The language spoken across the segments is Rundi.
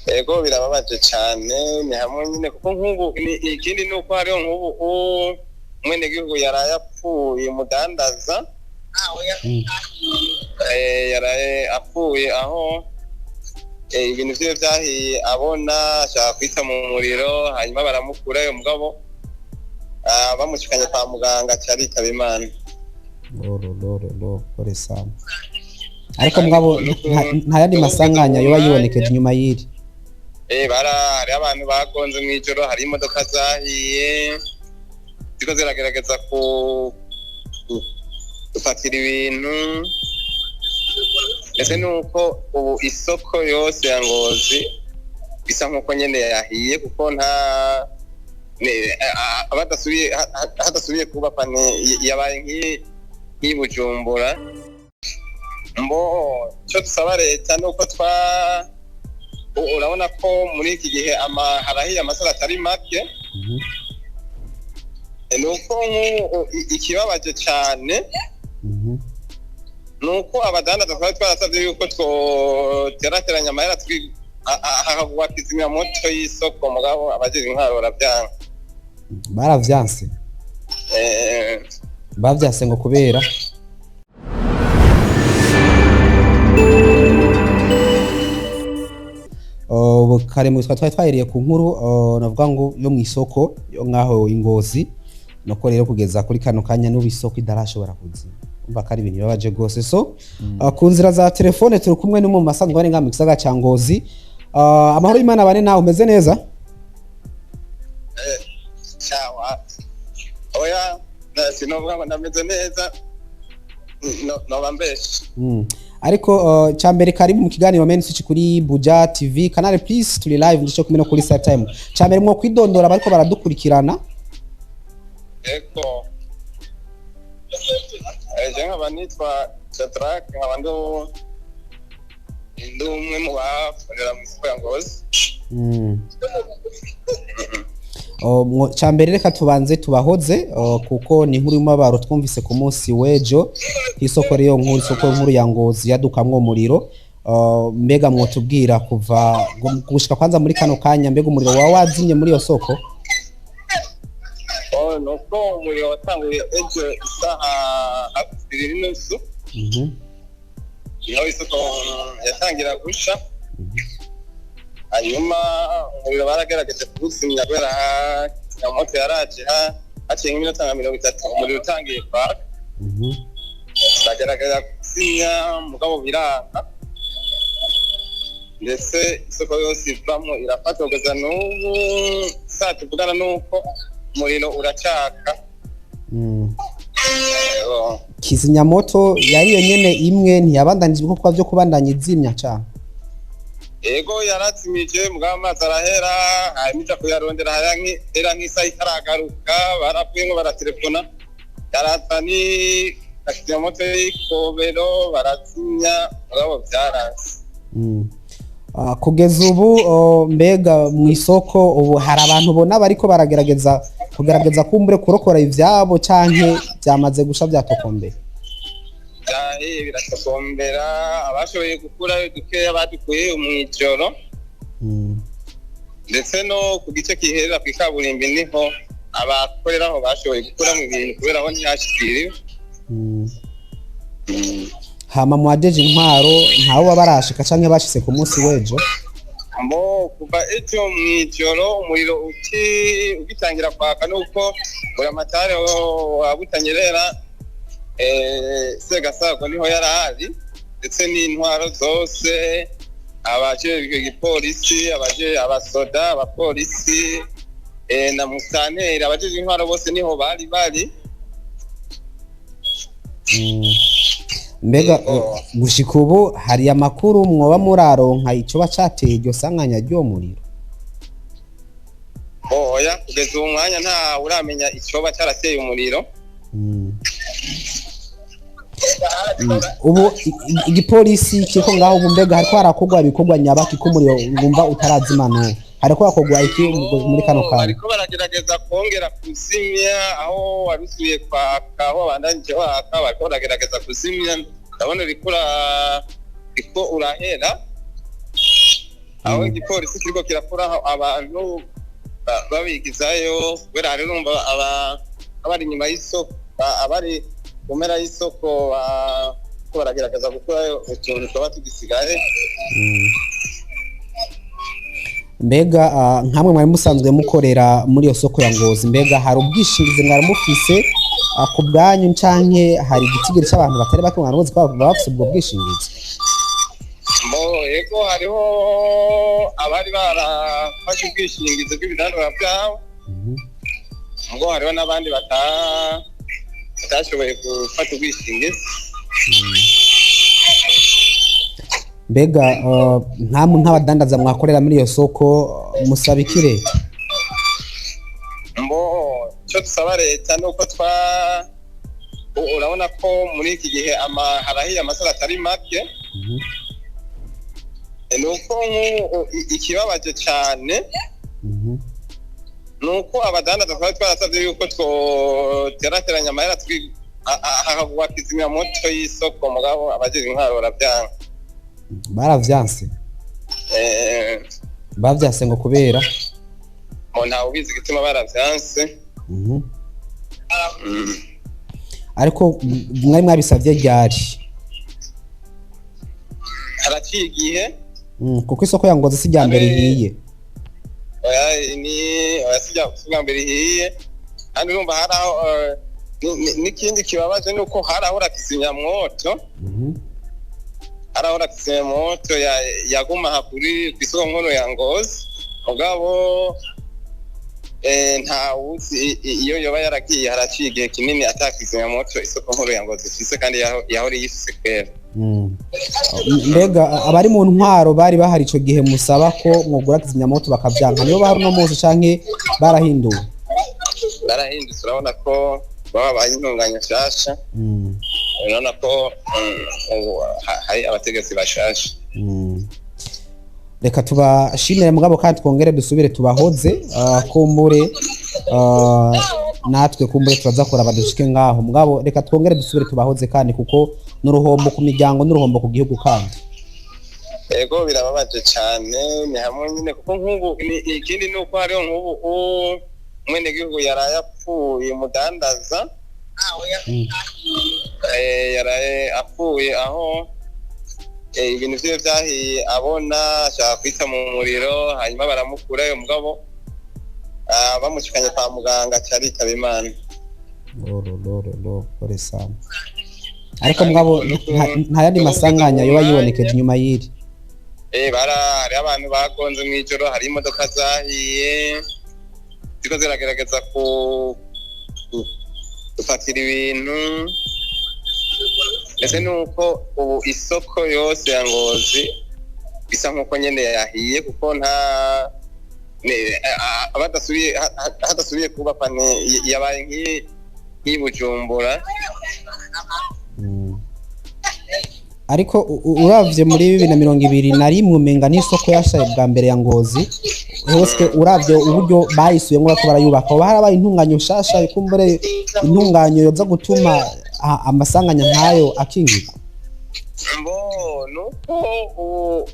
Ego, birababaje cyane. Ni hamwe nyine, kuko nk'ubu ikindi ni uko hariho nk'ubu umwenegihugu yaraye apfuye, umudandaza. Yaraye apfuye aho ibintu vyiwe vyahiye, abona ashaka kwita mu muriro, hanyuma baramukurayo, mugabo bamushikanye kwa muganga aca aritaba Imana. Loro loro loro, pole sana. Ariko mugabo nta yandi masanganya yoba yibonekeje inyuma y'iri? Bara hariho abantu bagonze mw'ijoro, hari imodoka zahiye ziko ziragerageza gupakira ibintu, ndetse nuko ubu isoko yose ya Ngozi isa nkuko nyene yahiye, kuko nta badasubiye hadasubiye kubakwa, yabaye nk'iyi Bujumbura. Mbo icyo dusaba leta nuko twa urabona ko muri iki gihe harahiye amasoko atari make. Ni uko ikibabaje cyane ni uko abadandaza twari twarasabye yuko twoterateranya amahera hakagurwa kizimyamoto y'isoko, mugabo abajejwe intwaro baravyanga. Baravyanse? Bavyanse ngo kubera? Ubu kare mu twari twahereye ku nkuru, navuga ngo yo mu isoko yo ngaho i Ngozi, nuko rero kugeza kuri kano kanya n'ubu isoko idarashobora kuzima. Umva ko ari ibintu bibabaje rwose. So ku nzira za telefone turi kumwe n'umwe mu basanzwe bari ngaha mu gisagara ca Ngozi. Amahoro y'Imana bane nawe, umeze neza? Sawa, oya, sinovuga ngo ndameze neza, noba mbeshe. Ariko cambere, karibu mu kiganiro Main Switch kuri Buja TV, Canal Plus, turi live ndico kumwe no kuri Star Time. Cambere mwo kwidondora bariko baradukurikirana. Ego. Je nkaba nitwa Shadrack, nkaba ndi umwe mu bakorera mu isoko ya Ngozi. Cambere reka tubanze tubahoze, kuko ni inkuru y'umubabaro twumvise ku munsi w'ejo, isoko riyo nkuru, isoko nkuru ya Ngozi yadukamwo umuriro. Mbega mwotubwira kuva gushika kwanza muri kano kanya, mbega umuriro wawe wazimye muri iyo soko? Oh, nuko umuriro watanguye ejo isaha hafi 2:30. Niho isoko yatangira gusha, hanyuma umuriro baragerageje kuwuzimya kubera kizimyamoto yaraje haciye nk'iminota nka 30 umuriro utangiye kwaka. Bagerageza kuzimya mugabo biranga, ndetse isoko yose ivamo irafata kugeza n'ubu saa tuvugana n'uko umuriro uracaka. Yego. Kizimyamoto yari yo nyene imwe, ntiyabandanije ibikorwa vyo kubandanya izimya cane? Ego, yarazimije, mugabo amazi arahera, hanyuma ija kuyarondera hera nk'isaha itaragaruka, baravuyemwo baratelefona, yaraza ni kizimyamoto y'ikobero barazimya, mugabo vyaranse. Kugeza ubu, mbega mu isoko ubu hari abantu ubona bariko baragerageza kugerageza kumbure kurokora ivyabo, canke vyamaze gusha vyatokombeye? Vyahiye biratokombera. Abashoboye gukurayo dukeya badukuyeyo mw'ijoro. Ndetse no ku gice kiherera kw'ikaburimbi niho abakoreraho bashoboye gukuramo ibintu, kubera aho ntihashikiriwe. Hama mu bajeje intwaro ntawe baba barashika canke bashitse ku munsi w'ejo? Mbo kuva ejo mw'ijoro umuriro ugitangira kwaka, nuko buramatari wa Butanyerera, Segasago, niho yari ari, ndetse n'intwaro zose, abajejwe igipolisi, abaje abasoda, abapolisi, na musitanteri, abajejwe intwaro bose niho bari bari. Mbega Yego. Gushika ubu hari amakuru mwoba muraronka icoba cateye iryo sanganya ry'uwo muriro? Oya, kugeza ubu mwanya nta uramenya icoba carateye umuriro. Ubu igipolisi kiriko ngaho ubu, mbega hariko harakorwa ibikorwa nyabaki ko umuriro wumva utarazima n'ubu? Hariko hakorwa iki muri kano kanya? Bariko baragerageza kongera kuzimya aho wari usubiye kwaka, aho wabandanije waka bariko baragerageza kuzimya, ndabona uriko urahera. Aho igipolisi kiriko kirakuraho abantu babigizayo, kubera hari urumva abari inyuma y'isoko, abari ku mpera y'isoko ko baragerageza gukurayo utuntu twaba tugisigaye. Mbega nkamwe mwari musanzwe mukorera muri iyo soko ya Ngozi, mbega hari ubwishingizi mwari mufise ku bwanyu, canke hari igitigiri c'abantu batari bake mwari muzi ko baba bafise ubwo bwishingizi? Mbo yego, hariho abari barafashe ubwishingizi bw'ibidandazwa byabo, ngo hariho n'abandi batashoboye gufata ubwishingizi. Mbega nkamwe nk'abadandaza mwakorera muri iyo soko, musaba iki leta? Mbo icyo dusaba leta ni uko urabona ko muri iki gihe harahiye amasoko atari make. Ni uko ikibabaje cyane ni uko abadandaza twari twarasabye yuko twoterateranya amahera hakagurwa kizimyamoto y'isoko, mugabo abajejwe intwaro baravyanga. Baravyanse? Bavyanse ngo kubera? Ngo ntawe ubizi igituma baravyanse. Ariko mwari mwabisavye ryari? Haraciye igihe. Kuko isoko ya Ngozi si irya mbere ihiye. Oya, ni oya, si irya mbere ihiye, kandi urumva hari aho n'ikindi kibabaje ni uko hari aho kizimyamwoto, hari aho kizimyamwoto yaguma aha kw'isoko nkuru ya Ngozi, mugabo ntawuzi iyo yoba yaragiye. Haraciye igihe kinini ata kizimyamwoto isoko nkuru ya Ngozi ifise, kandi yahora iyifise kera. Mbega abari mu ntwaro bari bahari ico gihe musaba ko mwogura kizimyamoto bakavyanka, nibo bahari uno munsi canke barahinduwe? Barahindutse, urabona ko babaye intunganya nshasha. Urabona ko ubu hari abategetsi bashasha. Reka tubashimire, mugabo kandi twongere dusubire tubahoze, kumbure natwe kumbure turaza kuraba dushike ngaho, mugabo reka twongere dusubire tubahoze kandi, kuko n'uruhombo ku miryango n'uruhombo ku gihugu kandi. Ego, birababaje cyane, ni hamwe nyine kuko nk'ubu ikindi ni uko hariho nk'ubu umwenegihugu yaraye apfuye, umudandaza. Yaraye apfuye aho ibintu vyiwe vyahiye, abona ashaka kwita mu muriro, hanyuma baramukurayo, mugabo bamushikanye kwa muganga aca aritaba Imana. Loro, loro, loro, pole sana. Ariko mugabo nta yandi masanganya yoba yibonekeje inyuma y'iri? Hariho abantu bagonze mw'ijoro, hari imodoka zahiye ziriko ziragerageza gupakira ibintu, ndetse nuko ubu isoko yose ya Ngozi isa nkuko nyene yahiye, kuko nta hadasubiye kubakwa, yabaye nk'iyi Bujumbura. Ariko uravye muri 2021 umenga n'isoko yashaye bwa mbere ya Ngozi hose, uravye uburyo bayisuyemwo bariko barayubaka, hoba harabaye intunganyo nshasha, kumbure intunganyo yoza gutuma amasanganya nk'ayo akingirwa? Mbo nuko ubu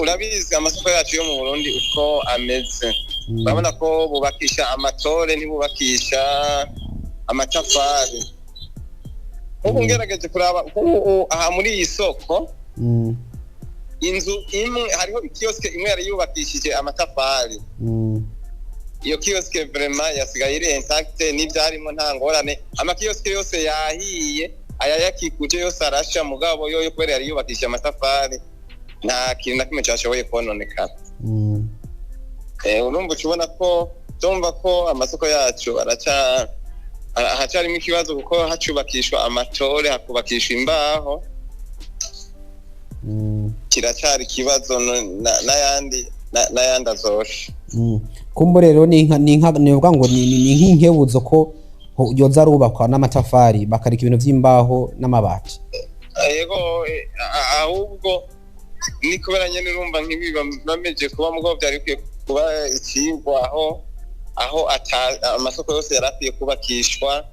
urabizi amasoko yacu yo mu Burundi uko ameze. Urabona ko bubakisha amatore, ntibubakisha amatafari. Nk'ubu ngerageje kuraba nk'ubu aha muri iyi soko, inzu imwe hariho ikioske imwe yari yubakishije amatafari. Iyo kioske vraiment yasigaye iri intacte, n'ivyarimo nta ngorane. Amakioske yose yahiye, ayayakikuje yose arasha, mugabo yoyo kubera yari yubakishije amatafari nta kintu na kimwe cashoboye kononekara. Urumva uca ubona ko tumva ko amasoko yacu hacarimo ikibazo, kuko hacubakishwa amatore, hakubakishwa imbaho. Kiracari ikibazo n'ayandi azosha. Kumbure rero ni nka ni uvuga ngo ni nk'inkebuzo ko yoza arubakwa n'amatafari, bakareka ibintu vy'imbaho n'amabati. Yego, ahubwo ni kubera nyene urumva nk'ibi bameje kuba, mugabo vyari bikwiye kuba icigwa aho amasoko yose yari akwiye kubakishwa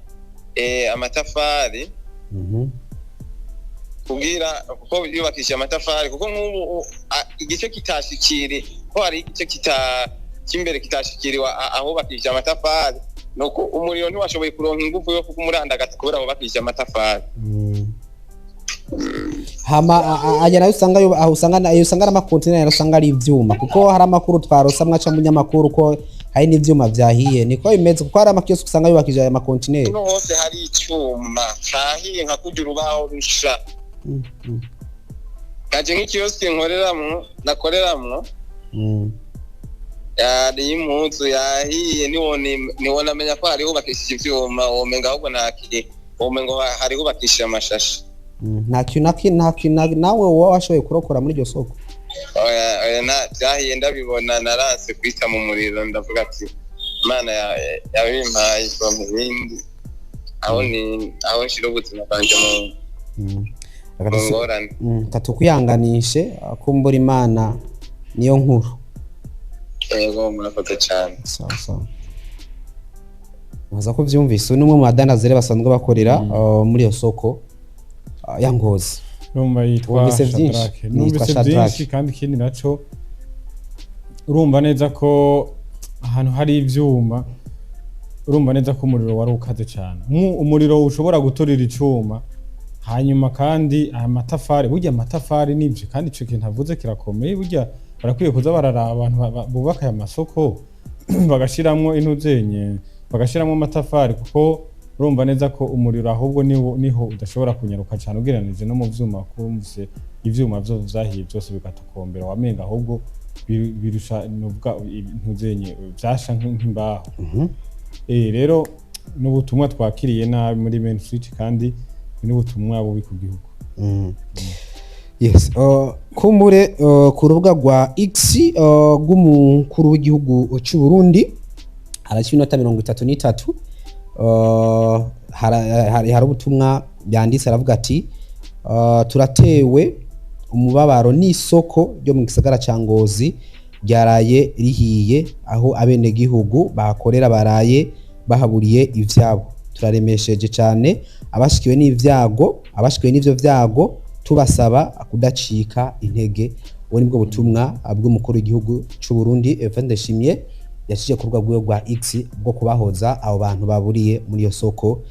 amatafari. Kugira kuko yubakishije amatafari, kuko nk'ubu igice kitashikiri, ko hari igice kita cy'imbere kitashikiriwe ahubakishije amatafari, nuko umuriro ntiwashoboye kuronka ingufu yo kumurandagata kubera hubakishije amatafari. Hama aya nayo usanga aho usanga ayo usanga ari amakontineri, usanga ari ivyuma, kuko hari amakuru twarosa mwaca mu nyamakuru ko hari n'ivyuma vyahiye. Niko bimeze, kuko hari amakiyosike usanga yubakishije aya makontineri. Hano hose hari icyuma cahiye nka kurya urubaho rusha. Kaje nk'ikiyosike nkoreramwo, nakoreramwo, yari impuzu yahiye, ntiwonamenya ko hari hubakishije ivyuma, womenga ahubwo nta womenga hari hubakishije amashashi. Nta kintu nta kintu nawe woba washoboye kurokora muri iryo soko? Oya, oya, vyahiye ndabibona, naranse kwita mu muriro, ndavuga ati Imana yabimpaye izompa ibindi, aho ni aho nshira ubuzima bwanje mu ngorane. Reka tukwihanganishe, kumbura Imana niyo nkuru. Yego, murakoze cane. Sawa sawa. Muza ko vyumvise, uyu ni umwe mu badandaza rero basanzwe bakorera muri iyo soko ya Ngozi. Urumva yitwa Wumvise vyinshi? Shadrack. Yitwa Numvise Shadrack. byinshi, kandi ikindi naco urumva neza ko ahantu hari ivyuma, urumva neza ko umuriro wari ukaze cyane. Umuriro ushobora guturira icuma, hanyuma kandi aya matafari, burya amatafari nivyo, kandi ico kintu avuze kirakomeye. Burya barakwiye kuza bararaba abantu bubaka aya masoko, bagashiramwo intuzenye, bagashiramwo amatafari, kuko urumva neza ko umuriro ahubwo niho udashobora kunyaruka cyane ugereranije no mu vyuma. Kumvise ivyuma vyo vyahiye byose bigatokombera, wamenga ahubwo birusha nuvuga intuzenye vyasha nk'imbaho. Rero n'ubutumwa twakiriye nabi muri Main Street, kandi ni n'ubutumwa bubi ku gihugu. Yes, kumbure ku rubuga rwa X rw'umukuru w'igihugu cy'u Burundi haracyo inota 33, hari ubutumwa yanditse, aravuga ati turatewe umubabaro n'isoko ryo mu gisagara ca Ngozi ryaraye rihiye, aho abenegihugu bahakorera baraye bahaburiye ivyabo. Turaremesheje cyane abashikiwe n'ivyago, abashikiwe n'ivyo vyago, tubasaba kudacika intege. Ubu nibwo butumwa bw'umukuru w'igihugu cy'u Burundi Evariste Ndayishimiye yaciye ku rubuga rwiwe rwa X bwo kubahoza abo bantu baburiye muri iyo soko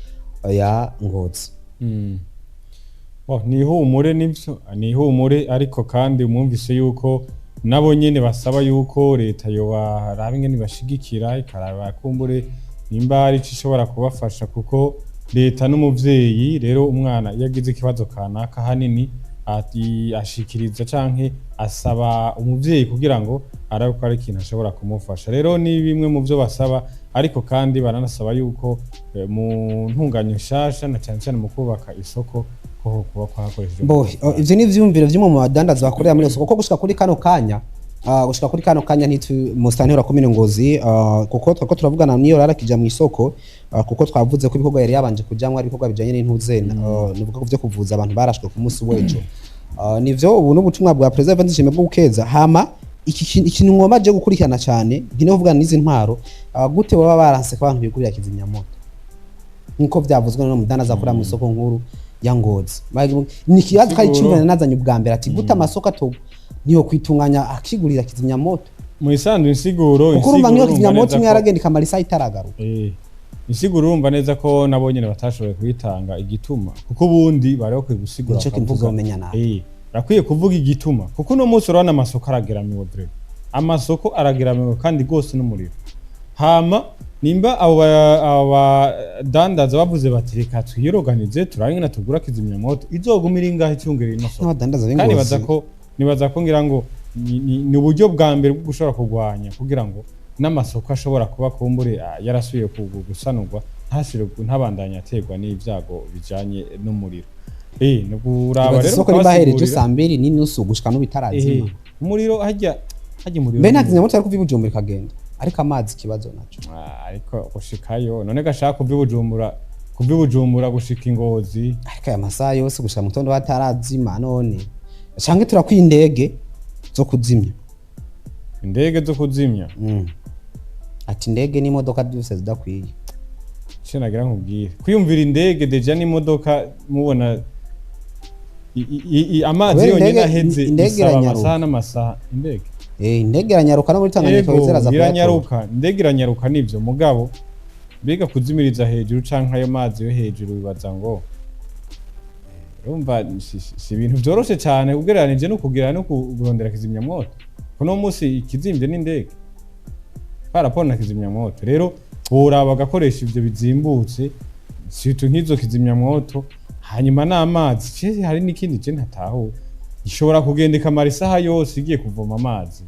ya Ngozi. Oh, ni ihumure nivyo, ni ihumure, ariko kandi mwumvise yuko nabo nyene basaba yuko leta yobaraba ingene ibashigikira, ikaraba kumbure nimba hari ico ishobora kubafasha, kuko leta n'umuvyeyi. Rero umwana iyo agize ikibazo kanaka, hanini ashikiriza canke asaba umuvyeyi kugira ngo arabe ko hari ikintu ashobora kumufasha. Rero ni bimwe mu byo basaba, ariko kandi baranasaba yuko mu ntunganyo nshasha, na cyane cyane mu kubaka isoko, ko kuba kwahakoreshejwe Bo, amatafari. ivyo ni ivyumviro vy'umwe mu badandaza bakorera muri iyo soko, kuko gushika kuri kano kanya ntitu musitanteri wa komine Ngozi, kuko twako turavugana niyo rarakija mu isoko, kuko twavuze ko ibikorwa yari yabanje kujamwo ari ibikorwa bijanye n'intuzena, nivuga ko vyo kuvuza abantu barashwe ku munsi w'ejo. Nivyo ubu n'ubutumwa bwa President Evariste Ndayishimiye bwo gukeza. Hama iki kintu ngomba je gukurikirana cyane, nkine kuvugana n'izi ntwaro, gute baba baranse ko abantu bigurira kizimyamoto nkuko byavuzwe no mudandaza akora mu isoko nkuru ya Ngozi? Ni ikibazo twari Siguro. cumvana nazanye ubwa mbere, ati gute amasoko ato niyo kwitunganya akigurira kizimyamoto? Mu isanzwe insiguro Kuko urumva nk'iyo urumva kizimyamoto neza imwe yaragenda ikamara isaha itaragaruka. Insiguro urumva neza ko nabo nyene batashoboye kuyitanga igituma, kuko ubundi bari bakwiye gusigura Nico kintu bakavuga. tuzomenya nawe. Barakwiye kuvuga igituma, kuko uno munsi urabona amasoko arageramiwe, vraiment amasoko arageramiwe kandi rwose n'umuriro. Hama nimba abo badandaza bavuze bati reka twiyoganize, turabe ingene tugura kizimyamoto, izoguma iri ngaho icungera ino soko. N'abadandaza Kandi b'Ingozi. nibaza ko ngira ngo ni uburyo bwa mbere bwo gushobora kurwanya kugira ngo n'amasoko ashobora kuba kumbure yarasubiye gusanurwa, ntasubire ntabandanye aterwa n'ibyago bijanye n'umuriro. Ni kuraba Ibaze rero isoko nimba ahereje mukabasigurira. 2:30 gushika n'ubitarazima. Umuriro hajya umuriro Mbe nta kizimyamoto yari kuva i Bujumbura ikagenda, ariko amazi ikibazo naco. Ah, ariko gushikayo none gashaka kuva i Bujumbura gushika i Ngozi. Ariko aya masaha yose gushika mu gitondo batarazima, none canke turakwiye indege zo kuzimya. Indege zo kuzimya. Ati indege n'imodoka byose zidakwiye. Icyo nagira nkubwire, kwiyumvira indege déjà n'imodoka mubona Amazi Kubera yonyine aheze indege bisaba iranyaruka. amasaha n'amasaha indege. Indege iranyaruka, no muri Tanganyika Ego, ziraza kuyatora. iranyaruka, indege iranyaruka nivyo, mugabo mbega kuzimiriza hejuru canke ayo mazi yo hejuru, bibaza ngo urumva si ibintu vyoroshe cane ugereranije no kugira no kurondera kizimyamwoto. Kuno munsi ikizimvye n'indege paraporo na kizimyamwoto. Rero boraba bagakoresha ivyo bizimbutse, surtout nk'izo kizimyamwoto, hanyuma n'amazi. Hari n'ikindi je ntatahura, ishobora kugenda ikamara isaha yose igiye kuvoma amazi.